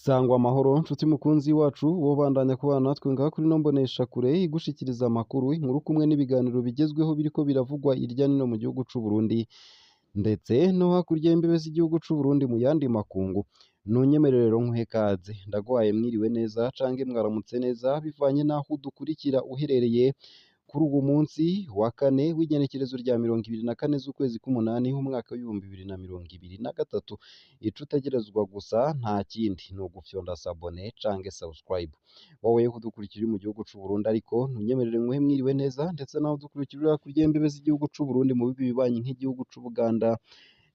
Sangwa amahoro nshuti mukunzi wacu wobandanya kubana natwe ngaha kuri ino mboneshakure igushikiriza amakuru, inkuru kumwe n'ibiganiro bigezweho biriko biravugwa irya nino mu gihugu c'u Burundi ndetse no hakurya y'imbibe z'igihugu c'u Burundi mu yandi makungu. Nunyemerere rero nkuhe kaze, ndaguhaye mwiriwe neza canke mwaramutse neza bivanye n'aho udukurikira uherereye kuri uwu munsi wa kane w'igenekerezo rya 24 z'ukwezi k'umunani umwaka w'2023. Ico utegerezwa gusa nta kindi ni ugufyonda sabone canke subscribe. Wowe udukurikira uri mu gihugu c'u Burundi ariko ntunyemerere nkuhe mwiriwe neza, ndetse nawe udukurikira uri hakurya y'imbibe z'igihugu c'u Burundi mu bihugu bibanyi nk'igihugu c'Ubuganda,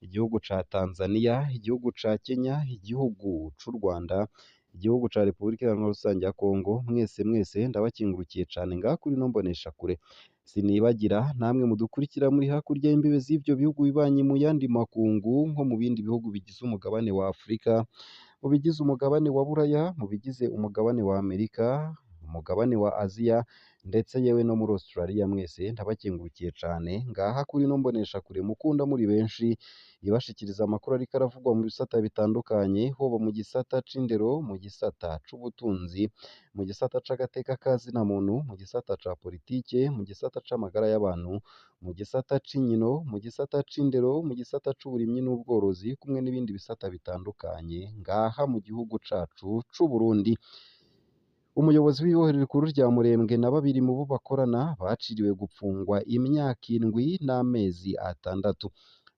igihugu ca Tanzania, igihugu ca Kenya, igihugu c'u Rwanda, igihugu ca Repubulika Iharanira Rusange ya Kongo, mwese mwese ndabakingurukiye cane ngaha kuri ino mboneshakure. Sinibagira namwe mudukurikira muri hakurya y'imbibe z'ivyo bihugu bibanyi mu yandi makungu nko mu bindi bihugu bigize umugabane wa Afurika, mu bigize umugabane wa Buraya, mu bigize umugabane wa Amerika, umugabane wa Aziya ndetse yewe no muri Australia, mwese ndabakengurukiye cane ngaha kuri ino mboneshakure mukunda muri benshi, ibashikiriza amakuru ariko aravugwa mu bisata bitandukanye, hoba mu gisata c'indero, mu gisata c'ubutunzi, mu gisata c'agateka ka zina muntu, mu gisata ca politike, mu gisata c'amagara y'abantu, mu gisata c'inkino, mu gisata c'indero, mu gisata c'uburimyi n'ubworozi kumwe n'ibindi bisata bitandukanye ngaha mu gihugu cacu c'u Burundi. Umuyobozi w'ibohero rikuru rya Murembwe na babiri mu bo bakorana baciriwe gupfungwa imyaka 7 n'amezi 6.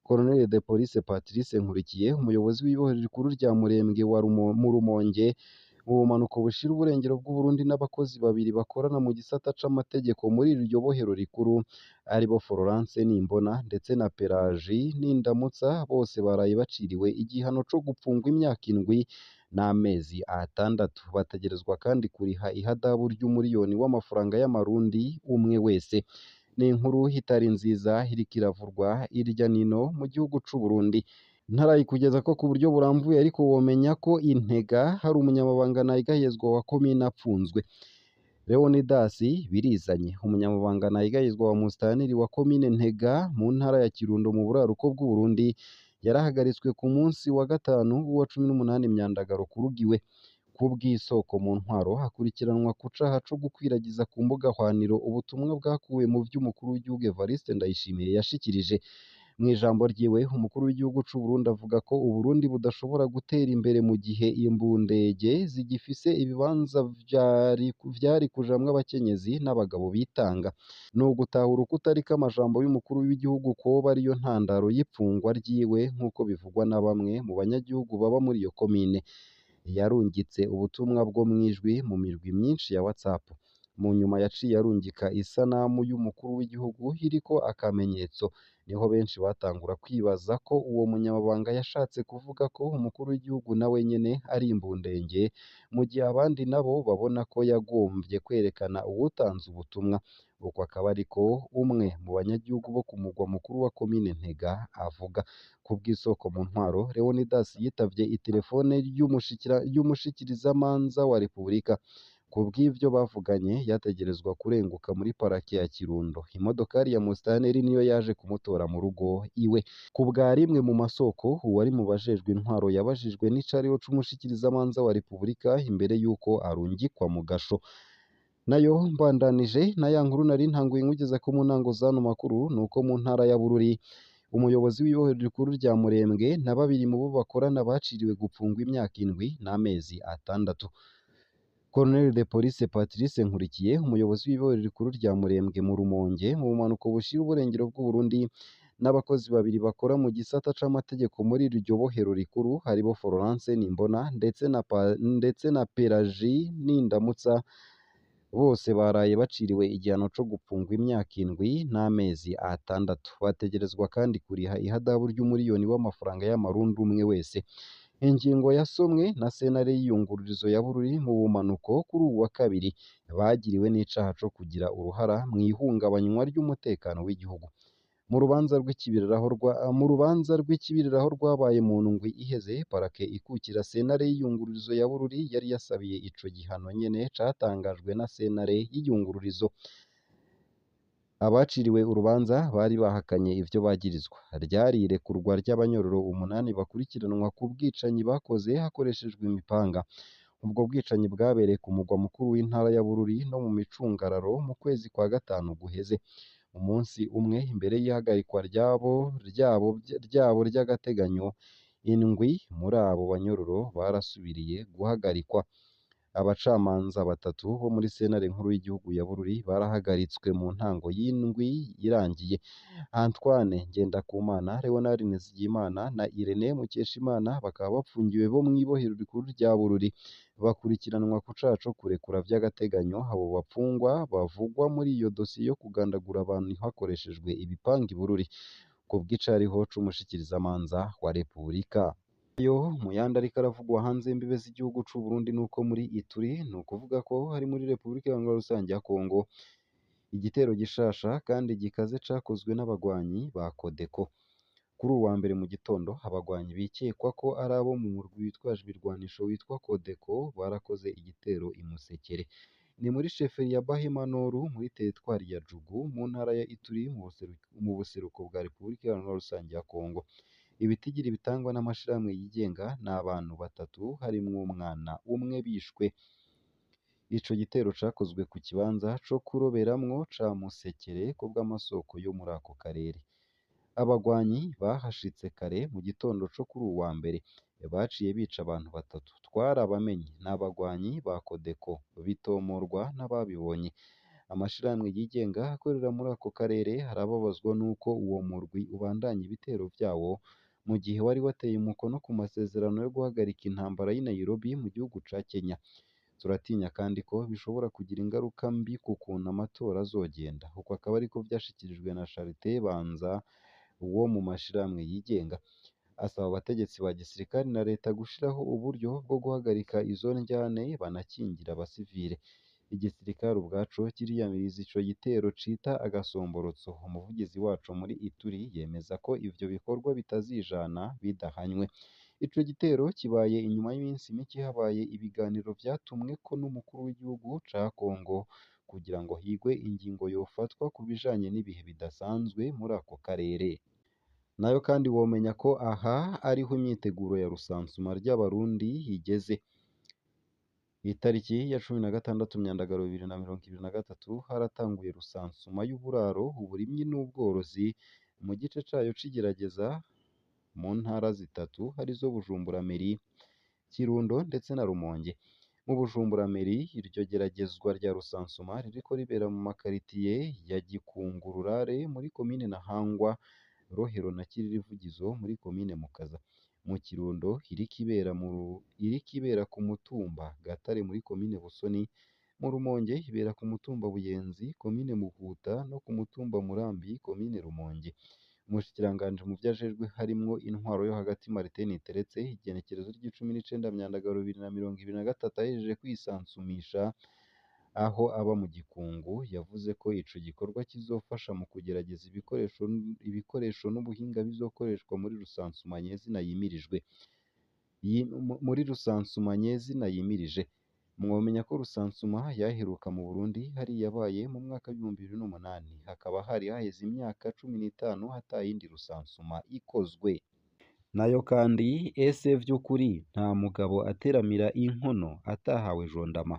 Colonel de Police Patrice Nkurikiye, umuyobozi w'ibohero rikuru rya Murembwe wa mu Rumonge, mu bumanuko bushira uburengero bw'Uburundi, n'abakozi babiri bakorana mu gisata c'amategeko muri iryo bohero rikuru, aribo Florence Nimbona ndetse na Pelagie Nindamutsa, bose baraye baciriwe igihano co gupfungwa imyaka 7 n'amezi 6. Bategerezwa kandi kuriha ihadabu ry'umuriyoni w'amafaranga y'amarundi umwe wese. Ni inkuru itari nziza iriko iravurwa irya nino mu gihugu c'u Burundi. Ntarayikugeza ko ku buryo burambuye, ariko womenya ko Intega hari umunyamabanga ntayigayezwa wa komine apfunzwe. Leonidas Birizanye, umunyamabanga ntayigayezwa wa musitanteri wa komine Ntega mu ntara ya Kirundo mu buraruko bw'Uburundi, yarahagaritswe ku munsi wa gatanu w'uwa 18 Myandagaro kurugiwe. Kubw'isoko mu ntwaro hakurikiranwa ku caha co gukwiragiza ku mbuga hwaniro ubutumwa bwakuwe mu vy'umukuru w'igihugu Evariste Ndayishimiye yashikirije. Mu ijambo ryiwe, umukuru w'igihugu c'u Burundi avuga ko Uburundi budashobora gutera imbere mu gihe imbundege zigifise ibibanza vyari kujamwo abakenyezi n'abagabo bitanga. Ni ugutahura ukutariko amajambo y'umukuru w'igihugu kwoba ariyo ntandaro y'ipfungwa ryiwe nk'uko bivugwa na bamwe mu banyagihugu baba muri iyo komine. Yarungitse ubutumwa bwo mw'ijwi mu mirwi myinshi ya WhatsApp. Mu nyuma yaciye arungika isanamu y'umukuru w'igihugu iriko akamenyetso. Niho benshi batangura kwibaza ko uwo munyamabanga yashatse kuvuga ko umukuru w'igihugu nawe nyene ari imbundenge, mu gihe abandi nabo babona ko yagomvye kwerekana uwutanze ubutumwa. Uko akaba ariko umwe mu banyagihugu bo ku mugwa mukuru wa komine Ntega avuga. Kubw'isoko mu ntwaro, Leonidas yitavye itelefone y'umushikirizamanza wa Repubulika. Kubw'ivyo bavuganye, yategerezwa kurenguka muri parake ya Kirundo. Imodokari ya musitanteri niyo yaje kumutora mu rugo iwe. Kubwa rimwe mu masoko, uwari mu bajejwe intwaro yabajijwe n'icariho c'umushikirizamanza wa Repubulika imbere y'uko arungikwa mu gasho. Nayo mbandanije na ya nkuru nari ntanguye nkugeza ko mu ntango z'ano makuru, nuko mu ntara ya Bururi umuyobozi w'ibohero rikuru rya Murembwe na babiri mu bo bakorana baciriwe gupfungwa imyaka 7 n'amezi 6. Colonel de Police Patrice Nkurikiye, umuyobozi w'ibohero rikuru rya Murembwe mu Rumonge mu bumanuko bushira uburengero bw'Uburundi, n'abakozi babiri bakora mu gisata c'amategeko muri iryo bohero rikuru, haribo Florence Nimbona ndetse na Pelagie Nindamutsa, bose baraye baciriwe igihano co gupfungwa imyaka 7 n'amezi 6. Bategerezwa kandi kuriha ihadabu ry'umuriyoni w'amafaranga y'amarundi umwe wese. Ingingo yasomwe na sentare y'iyungururizo ya Bururi mu bumanuko kuri uwu wa kabiri, bagiriwe n'icaha co kugira uruhara mw'ihungabanywa ry'umutekano w'igihugu. Mu rubanza rw'ikibiriraho rwabaye mu ndwi iheze, parake ikukira sentare y'iyungururizo ya Bururi yari yasabiye ico gihano nyene catangajwe na sentare y'iyungururizo. Abaciriwe urubanza bari bahakanye ivyo bagirizwa. Ryari irekurwa ry'abanyororo 8 bakurikiranwa ku bwicanyi bakoze hakoreshejwe imipanga. Ubwo bwicanyi bwabereye ku mugwa mukuru w'intara ya Bururi no mu micungararo mu kwezi kwa gatanu guheze. Umunsi umwe imbere y'ihagarikwa ryabo ry'agateganyo, 7 muri abo banyororo barasubiriye guhagarikwa. Abacamanza 3 bo muri sentare nkuru y'igihugu ya Bururi barahagaritswe mu ntango y'indwi irangiye. Antoine Ngendakumana, Leonard Nizigiyimana na Irene Mukeshimana bakaba bapfungiwe bo mw'ibohero rikuru rya Bururi, bakurikiranwa ku caha co kurekura vy'agateganyo abo bapfungwa bavugwa muri iyo dosiye yo kugandagura abantu hakoreshejwe ibipanga i Bururi, kubw'icariho c'umushikirizamanza wa Repubulika. Yo mu yandi ariko aravugwa hanze y'imbibe z'igihugu c'u Burundi nuko muri Ituri, ni ukuvuga ko hari muri Repubulika Iharanira Rusange ya Kongo, igitero gishasha kandi gikaze cakozwe n'abagwanyi ba Codeco. Kuri uwu wa mbere mu gitondo, abagwanyi bikekwa ko ari abo mu murwi witwaje ibirwanisho witwa Codeco barakoze igitero i Musekere. Ni muri sheferi ya Bahema Noru muri teritwari ya Jugu mu ntara ya Ituri mu buseruko bwa Repubulika Iharanira Rusange ya Kongo. Ibitigiri bitangwa n'amashirahamwe yigenga ni abantu 3 harimwo umwana umwe bishwe. Ico gitero cakozwe ku kibanza co kuroberamwo ca Musekere kubw'amasoko yo muri ako karere. Abagwanyi bahashitse kare mu gitondo co kuri uwu wa mbere, baciye bica abantu 3. Twarabamenye ni abagwanyi ba Codeco, bitomorwa n'ababibonye. Amashirahamwe yigenga akorera muri ako karere arababazwa n'uko uwo murwi ubandanya ibitero vyawo mu gihe wari wateye umukono ku masezerano yo guhagarika intambara y'i Nairobi mu gihugu ca Kenya. Turatinya kandi ko bishobora kugira ingaruka mbi ku kuntu amatora azogenda. Uko akaba ariko vyashikirijwe na Charite Banza wo mu mashirahamwe yigenga. Asaba abategetsi ba gisirikare na leta gushiraho uburyo bwo guhagarika izo ndyane banakingira abasivile. Igisirikare ubwaco kiriyamiriza ico gitero cita agasomborotso. Umuvugizi waco muri Ituri yemeza ko ivyo bikorwa bitazijana bidahanywe. Ico gitero kibaye inyuma y'iminsi mike habaye ibiganiro vyatumweko n'umukuru w'igihugu ca Kongo kugira ngo higwe ingingo yofatwa ku bijanye n'ibihe bidasanzwe muri ako karere. Nayo kandi womenya ko aha ariho imyiteguro ya rusansuma ry'abarundi igeze. Itariki ya 16 Myandagaro 2023 haratanguye rusansuma y'uburaro, uburimyi n'ubworozi mu gice cayo c'igerageza mu ntara 3 arizo Bujumbura Mairie, Kirundo ndetse na Rumonge. Mu Bujumbura Mairie iryo geragezwa rya rusansuma ririko ribera mu makaritiye ya Gikungururare muri komine Ntahangwa, Rohero na Kiriri Vugizo muri komine Mukaza. Mu Kirundo iriko ibera ku mutumba Gatare muri komine Busoni, mu Rumonge ibera ku mutumba Buyenzi komine Muhuta no ku mutumba Murambi komine Rumonge. Umushikiranganji mu vyo ajejwe harimwo intwaro yo hagati Martin Niteretse, igenekerezo ry'icumi n'icenda Myandagaro 2023 ahejeje kwisansumisha aho aba mu Gikungu, yavuze ko ico gikorwa kizofasha mu kugerageza ibikoresho n'ubuhinga bizokoreshwa muri rusansuma nyezina yimirijwe. Muri rusansuma nyezina yimirije. Mwomenya ko rusansuma yaheruka mu Burundi hari yabaye mu mwaka w'2008, hakaba hari haheze imyaka 15 hatayindi rusansuma ikozwe. Nayo kandi ese vy'ukuri nta mugabo ateramira inkono atahawe jondama?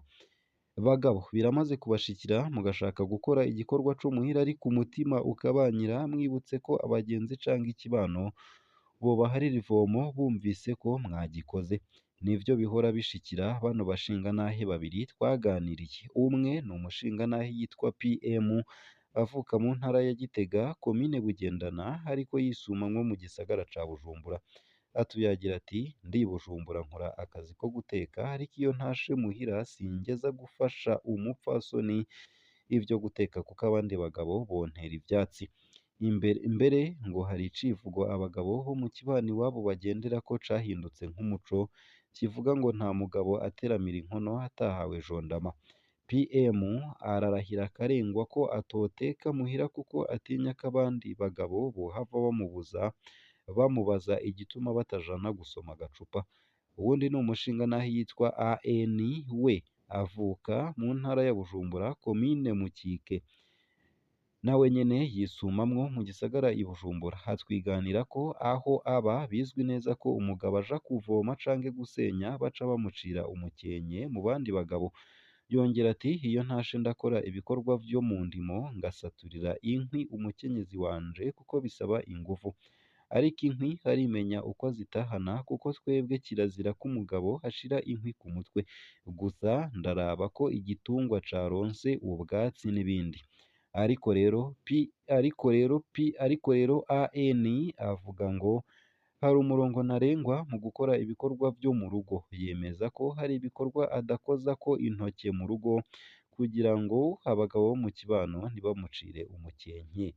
Bagabo biramaze kubashikira mugashaka gukora igikorwa co muhira ariko umutima ukabanyira mwibutse ko abagenzi canke ikibano bobaharira ivomo bumvise ko mwagikoze. Nivyo bihora bishikira bano bashingantahe babiri twaganiriye. Umwe ni umushingantahe yitwa PM avuka mu ntara ya Gitega komine Bugendana ariko yisumamwo mu gisagara ca Bujumbura. Atuyagira ati ndi Bujumbura nkora akazi ko guteka ariko iyo ntashe muhira singeza gufasha umupfasoni ivyo guteka kuko abandi bagabo bontera ivyatsi. Imbere ngo hari icivugo abagabo bo mu kibano iwabo bagenderako cahindutse nk'umuco kivuga ngo nta mugabo ateramira inkono atahawe jondama. PM ararahira akarengwa ko atoteka muhira kuko atinya ko abandi bagabo bohava bamubaza igituma batajana gusoma agacupa. Uwundi ni umushingantahe yitwa AN we avuka mu ntara ya Bujumbura komine Mukike. Nawe nyene yisumamwo mu gisagara i Bujumbura, atwiganira ko aho aba bizwi neza ko umugabo aja kuvoma canke gusenya baca bamucira umukenke mu bandi bagabo. Yongera ati: "Iyo ntashe ndakora ibikorwa vyo mu ndimo, ngasaturira inkwi umukenyezi wanje kuko bisaba inguvu. Ariko inkwi arimenya uko azitahana kuko twebwe kirazira ko umugabo ashira inkwi ku mutwe. Gusa ndaraba ko igitungwa caronse ubwatsi n'ibindi." Ariko rero P ariko rero P ariko rero AN avuga ngo hari umurongo ntarengwa mu gukora ibikorwa vyo mu rugo. Yemeza ko hari ibikorwa adakozako intoke mu rugo kugira ngo abagabo bo mu kibano ntibamucire umukenke.